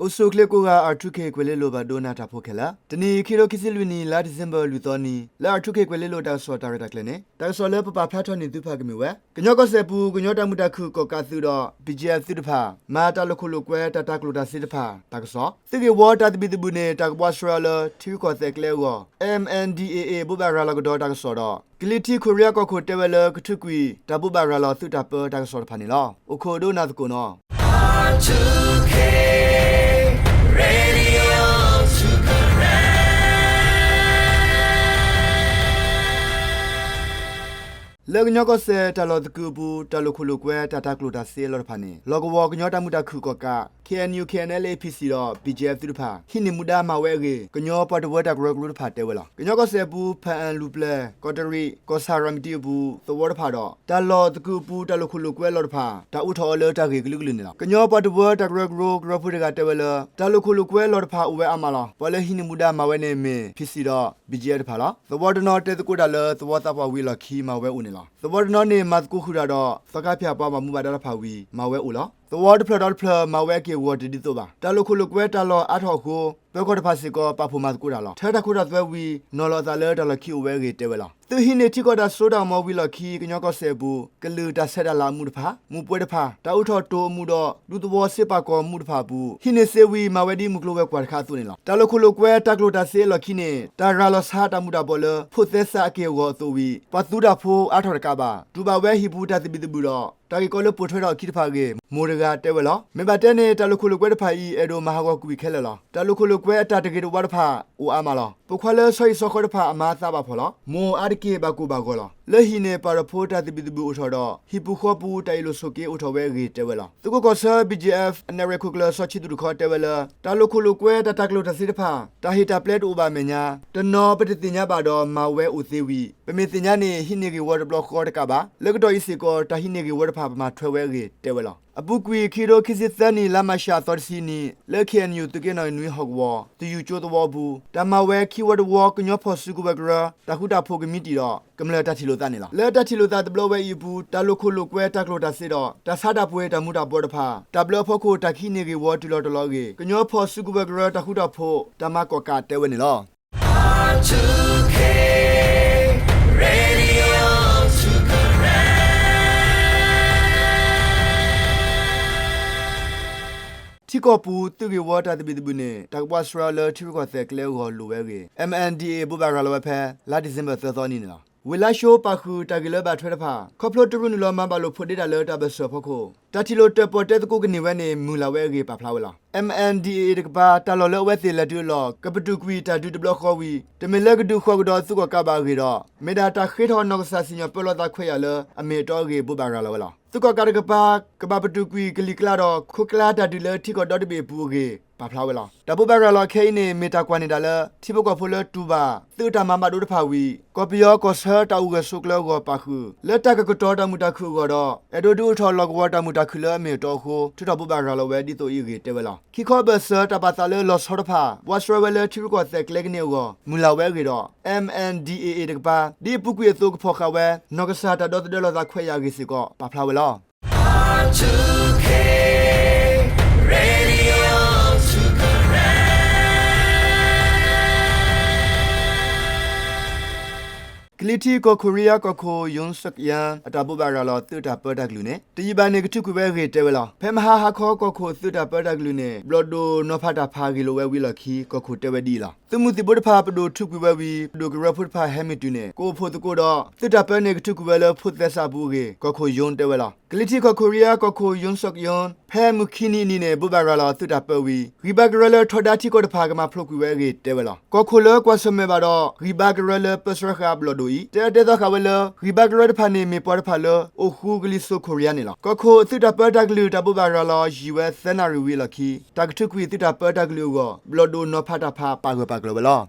အိၣ်ဆူၣ်အိၣ်ချ့ကိးဂၤ R two K ကွဲၤလ့လိၤဘၣ်ဒိနၤတၢ်ဖိခဲလၢာ်, တနံၤအံၤ ခံကထိခံဆံလွံၢ်နံၣ် လါဒံၣ်စ့ဘၢၣ် လွံၢ်သီနံၤ လၢ R two K ကွဲၤလ့လိၤတၢ်ကစီၣ်တၢ်ရဲၣ်တၢ်ကျဲၤန့ၣ် တၢ်ကစီၣ်လၢပပာ်ဖျါထီၣ်န့ၢ်သုတဖၣ်ကမ့ၢ်ဝဲ ကညီကီၢ်စဲၣ်ပူၤ ကညီတၢ်မုာ်တၢ်ခုၣ်ကီၣ်ကးသုးဒီး BGF သုးတဖၣ် မၤတၢ်လိာ်ခိၣ်လိာ်ကွဲ တၢ်တၤကျိၣ်တၤစ့တဖၣ် တၢ်ကစီၣ်, သုးဂ့ၢ်ဝီတၢ်သဘံၣ်သဘုၣ်န့ၣ် တၢ်ကဘှါဆှၢအီၤလၢ ထံရူၢ်ကီၢ်သဲးကျဲအဂီၢ် M N D A A ဘိးဘၣ်ရၤလီၤကဒီးတၢ်ကစီၣ်ဒီး ကလံၤထံးခိၣ်ရံယါကီၢ်ခိၣ်တဲဝဲလၢ ကထုးကွံာ် တၢ်ဘိးဘၣ်ရၤလီၤသုးတၢ်ပၢတၢ်ကစီၣ်တဖၣ်န့ၣ်လီၤ. အိၣ်ခိးဒိကနၣ်သကိးနီၤ. လၢကညီကီၢ်စဲၣ် တၢ်လီၢ်သကုၤအပူၤ တၢ်လိာ်ခိၣ်လိာ်ကွဲ တၢ်တၤကျိၣ်တၤစ့အလီၢ်တဖၣ်န့ၣ် လီၢ်ကဝီၤကညီတၢ်မုာ်တၢ်ခုၣ်ကီၣ်ကး K N U K N L A P C ဒီး B G F သုးတဖၣ် ဟံးန့ၢ်မူဒါမၤဝဲအဂ့ၢ် ကညီပှၤတဝၢတၢ်ကရၢကရိတဖၣ်တဲဝဲလီၤ. ကညီကီၢ်စဲၣ်အပူၤ ဖၣ်အၣ်လူၤပျဲၢ် ကီးတရံး ကီၢ်ဆၣ်ရၤမတံအပူၤ သဝီတဖၣ်ဒီး တၢ်လီၢ်သကုၤအပူၤ တၢ်လိာ်ခိၣ်လိာ်ကွဲအလီၢ်တဖၣ် တၢ်အိးထီၣ်အီၤလၢတၢ်ဂ့ၢ်ကလုာ်ကလုာ်န့ၣ်လီၤ. ကညီပှၤတဝၢတၢ်ကရၢကရိ ကရၢဖိတဂၤတဲဝဲလၢ တၢ်လိာ်ခိၣ်လိာ်ကွဲအလီၢ်တဖၣ်အိၣ်ဝဲအါမးလီၤ. ပှၤလၢဟံးန့ၢ်မူဒါမၤဝဲန့ၣ်မ့ၢ် P C ဒီး B G F တဖၣ်လီၤ. သဝီတနီၤတဲသကိးတၢ်လၢ သဝီသးပှၢ်ဝံၤအလီၢ်ခံ မၤဝဲအိၣ်န့ၣ်လီၤ. သဝီတနီၤန့ၣ် မၤသကိးဃုာ်တၢ်ဒီး သီခါဖၠၣ်ပှၤဘၣ်မူဘၣ်ဒါတဖၣ်ဝံၤ မၤဝဲအိၣ်လီၤ. သဝီတဖျၢၣ်ဒီးတဖျၢၣ် မၤဝဲအက့ၢ်အဂီၤတဒ်သိးဘၣ်. တၢ်လိာ်ခိၣ်လိာ်ကွဲတၢ်လီၢ်အါထီၣ်အဃိ ပၢၤကီၢ်တဖၣ်စ့ၢ်ကီး ပာ်ဖှိၣ်မၤသကိးတၢ်လီၤ. ထၢတၢ်ခိတၢ်သွဲဝံၤ နီၤလီၤအသးလၢတၢ်လီၢ်ခံအိၣ်ဝဲအဂ့ၢ်တဲဝဲလီၤ. သုးဟံးန့ၢ်ထံကီၢ်တၢ်စိတၢ်ကမီၤဝံၤအလီၢ်ခံ ကညီကီၢ်စဲၣ်အပူၤ ကလုာ်တၢ်ဆဲးတၢ်လၤအမူးတဖၣ်, မူးပွဲတဖၣ်, တၢ်အိးထီၣ်တိၤအမူးဒီး ဒူသဝီစ့ပာ်ကီၤမူးတဖၣ်အပူၤ ဟံးန့ၢ်စ့ဝံၤ မၤဝဲဒ်မုၢ်ကျိၤဝဲၤကွာ်တခါအသိးန့ၣ်လီၤ. တၢ်လိာ်ခိၣ်လိာ်ကွဲတၢ်ကျိၣ်တၢ်စ့အလီၢ်ခံန့ၣ် တၢ်ရၤလီၤဆါတၢ်မူးတၢ်ဘှီးလၢ ဖိးသဲစးအက့ၢ်အဂီၤအသိးဝံၤ ပှၤသူတၢ်ဖိအါထီၣ်တကးဘၣ် တူၢ်ဘၣ်ဝဲဟံၣ်ပူၤတၢ်သဘံၣ်သဘုၣ်ဒီး တၢ်ဂ့ၢ်ကီလၢပိာ်ထွဲထီၣ်အခံတဖၣ်အဂ့ၢ် မိၢ်တဂၤတဲဝဲလီၤ. မ့ၢ်ဘၣ်တဲန့ၣ် တၢ်လိာ်ခိၣ်လိာ်ကွဲတဖၣ်အံၤ အဲၣ်ဒိးမၤဟးဂီၤကွံာ်ခဲလၢာ်လီၤ. တၢ်လိာ်ခိၣ်လိာ်ကွဲအတၢ်တဂ့ၤတဝါတဖၣ် အိၣ်အါမးလီၤ. ပိာ်ခွါလၢဆီဟံၣ်ဆီဃီတဖၣ် အမၤသးဘၣ်ဖှီၣ်လီၤ. မိၢ်အါတက့ၢ်ဘၣ်ကိၢ်ဘၣ်ဂီၤလီၤ. လၢဟံၣ်န့ၣ် ပၢ်ဒီးဖိတၢ်သဘံၣ်သဘုၣ်အိၣ်ထီၣ်ဒီး ဟံၣ်ပူၤဃီပူၤ တၢ်အ့ၣ်လိာ်ဆိးက့အိၣ်ထီၣ်ဝဲအဂ့ၢ်တဲဝဲလီၤ. သုးခိၣ်ကီၢ်ဆၢ B G F အနဲၣ်ရွဲၣ်ခိၣ်ကျၢၢ်စီၤဆံသူၣ်တခီတဲဝဲလၢ တၢ်လိာ်ခိၣ်လိာ်ကွဲ တၢ်တၤကျိၣ်တၤစ့တဖၣ် တၢ်ဟ့ၣ်တၢ်ပျဲတအိၣ်ဘၣ်အမဲာ်ညါ တနီၤပတသ့ၣ်ညါဘၣ်ဒီးမၤဝဲအိၣ်သ့ဝံၤ ပမ့ၢ်သ့ၣ်ညါန့ၣ် ဟံးန့ၢ်ဂ့ၢ်ဝီတဘျီဃီတကးဘၣ်. လၢကတီၢ်အံၤစ့ၢ်ကီး တၢ်ဟံးန့ၢ်ဂ့ၢ်ဝီတဖၣ် ပမၤထွဲဝဲအဂ့ၢ်တဲဝဲလီၤ. အပူၤကွံာ် ခံကထိခံဆံသၢနံၣ် လါမးရှးအသီတဆံနံၤ လၢ K N U သုးက့နီၣ်နွံဟီၣ်ကဝီၤ သယုၢ်ကၠိသဝီအပူၤ တၢ်မၤဝဲခံဝီတဝီ ကညီဖီၣ်စုကဝဲၤကရၢ တၢ်ဃူတၢ်ဖိးကမံးတံာ်ဒီး ကမျၢၢ်တၢ်ထံၣ်လိာ်သးန့ၣ်လီၤ. လၢတၢ်ထံၣ်လိာ်သးတဘျီဝဲအံၤအပူၤ တၢ်လိာ်ခိၣ်လိာ်ကွဲ တၢ်ကျိၣ်တၢ်စ့ဒီး တၢ်ဆါတၢ်ပှ့ၤတၢ်မူးတၢ်ဘှီးတဖၣ် တၢ်ဘျၢအဖီခိၣ် တၢ်ကဟံးန့ၢ်ဂ့ၢ်ဝီတုၤလီၤတီၤလီၤအဂ့ၢ် ကညီဖီၣ်စုကဝဲၤကရၢ တၢ်ဃူတၢ်ဖိး တၢ်မၤကီၣ်ကးတဲဝဲန့ၣ်လီၤ. ထံကီၢ်ပူၤသုးဂ့ၢ်ဝီတၢ်သဘံၣ်သဘုၣ်န့ၣ် တၢ်ကဘှါဆှၢအီၤလၢထံရူၢ်ကီၢ်သဲးကျဲအဂီၢ်လိၣ်ဝဲအဂ့ၢ် M N D A A ဘိးဘၣ်ရၤလီၤဝဲဖဲ လါဒံၣ်စ့ဘၢၣ်သၢသီနံၤန့ၣ်လီၤ. ဝ့ၢ်လါၡိပာ်ဃုာ်တၢ်ဂ့ၢ်လၢဘၣ်ထွဲတဖၣ် ခီဖျိတရူးနုာ်လီၤမၤဘၣ်လိာ်ဖိးဒ့တၢ်လၢတၢ်ဘၢၣ်စၢၤအဖီခိၣ် တၢ်ထံၣ်လိာ်တၢၣ်ပီၣ်တဲသကိးကန့ၢ်ဝဲန့ၣ် မုၢ်လၢ်ဝဲအဂ့ၢ်ပာ်ဖျါဝဲလီၤ. M N D A A တကပၤ တၢ်လီၢ်လၢအဝဲသ့ၣ်လဲၤတုၤအလီၢ် ကပတုာ်ကွံာ်တၢ်ဒုးတဘျီဃီဝံၤ တမ့ၢ်လၢကဒုးဃီၤကဒီးသုးကီၣ်ကးဘၣ်အဂ့ၢ်ဒီး မ့ၢ်ဒၣ်တၢ်ဃ့ထီၣ်နီၢ်ကစၢ်စံၣ်ညီၣ်ပၢလီၤသးခွဲးယာ်လၢအမ့ၢ်အတီအဂ့ၢ် ဘိးဘၣ်ရၤလီၤဝဲလီၤ. သုးကီၣ်ကးတကပၤ ကဘၣ်ပတုာ်ကွံာ်ကလံၤကျါဒီး ခိးကျါတၢ်ဒုးလၢထံကီၢ်ဒီတဘ့ၣ်အပူၤအဂ့ၢ် ပာ်ဖျါဝဲလီၤ. တၢ်ဘိးဘၣ်ရၤလီၤခဲအံၤန့ၣ် မ့ၢ်တၢ်ကွၢ်န့ၢ်တၢ်လၢ ထံဖိကီၢ်ဖိလၢတူၢ်ဘၣ် သုးတၢ်မၤဘၣ်ဒိတဖၣ်ဝံၤ ကီၢ်ပယီၤကီၢ်ဆၢတၢ်အိၣ်ဂၢၢ်ဆိးကျၢၤအဂီၢ်ပာ်ဃုာ် လၢတၢ်ကကတီၤတၢ်မုာ်တၢ်ခုၣ်အဂီၢ်ဒီး အဲၣ်ဒိးဒုးအိၣ်ထီၣ်လီၢ်ကဝီၤတၢ်မုာ်တၢ်ခုၣ်လၢအမ့ၢ်အတီအဃိ ထုးထီၣ်ဘိးဘၣ်ရၤလီၤဝဲဒ်သိးအံၤအဂ့ၢ်တဲဝဲလီၤ. ခံခီအဘၢၣ်စၢၤ တၢ်ပာ်သးလၢလီၤဆီတဖၣ် ဘှါဆှၢဝဲလၢထံရူၢ်ကီၢ်သဲးကျဲကန့ၢ်အဂီၢ် မုၢ်လၢ်ဝဲအဂ့ၢ်ဒီး M N D A A တကပၤ ဒ်အပူၤကွံာ်အသိးကဖီၣ်ဃာ်ဝဲ နီၢ်ကစၢ်တၢ်ဒီသဒၢလီၤသးခွဲးယာ်အဂ့ၢ်စ့ၢ်ကီး ပာ်ဖျါဝဲလီၤ. ကလံၤထံးကီၢ်ခိၣ်ရံယါကီၢ်ခိၣ် Yoon Suk Yeol အတၢ်ဘိးဘၣ်ရၤလီၤသုးတၢ်ပၢတၢ်ကလုာ်န့ၣ် တယံာ်ဘၣ်န့ၣ် ကထုးကွံာ်ဝဲအဂ့ၢ်တဲဝဲလီၤ. ဖဲမဟါဟးခီကီၢ်ခိၣ်သုးတၢ်ပၢတၢ်ကလုာ်န့ၣ် ဘျီၣ်ဒိၣ်နီၤဖးတၢ်ဖးဂ့ၢ်လိာ်ဝဲဝံၤအလီၢ်ခံ ကီၢ်ခိၣ်တဲဝဲဒ်အံၤလီၤ. သုးမုၢ်သံၣ်ဘိတဖၣ်ပဒိၣ်ထုးကွံာ်ဝဲဝံၤ ပဒိၣ်ကရၢဖိတဖၣ်ဟဲမ့ၢ်တုၤန့ၣ် ကအိၣ်ဖှိၣ်သကိးဒီး သုးတၢ်ပၢန့ၣ်ကထုးကွံာ်ဝဲလၢဖိးသဲစးအပူၤအဂ့ၢ် ကီၢ်ခိၣ် Yoon တဲဝဲလီၤ. ကလံၤထံးကီၢ်ခိၣ်ရံယါကီၢ်ခိၣ် Yoon Suk Yeol ဖဲမုၢ်ခံနံၤအနံၤန့ၣ် ဘိးဘၣ်ရၤလီၤသုးတၢ်ပၢဝံၤ ဂံၢ်ဘါကရၢလၢထီဒါထံကီၢ်တဖၣ်ကမၤဖျိးကွံာ်ဝဲအဂ့ၢ်တဲဝဲလီၤ. ကီၢ်ခိၣ်လၢကွၢ်ဆၢၣ်မဲာ်ဘၣ်ဒီး ဂံၢ်ဘါကရၢလၢပၢဆှၢဃာ်ဘျီၣ်ဒိၣ်အံၤ တဲအၢတဲသီဃာ်ဝဲလၢ ဂံၢ်ဘါကရၢတဖၣ်န့ၣ် မ့ၢ်ပှၤတဖၣ်လၢအိၣ်ဃူကလံၤစိးခိၣ်ရံယါန့ၣ်လီၤ. ကီၢ်ခိၣ်သုးတၢ်ပၢတၢ်ကလုာ်တၢ်ဘိးဘၣ်ရၤလီၤယံာ်ဝဲသၢနၣ်ရံၣ်ဝံၤအလီၢ်ခံ တၢ်ကထုးကွံာ်သုးတၢ်ပၢတၢ်ကလုာ်အဂီၢ် ဘျီၣ်ဒိၣ်နီၤဖးတၢ်ဖးပာ်ဂၢၢ်ပာ်ကျၢၤဝဲလီၤ.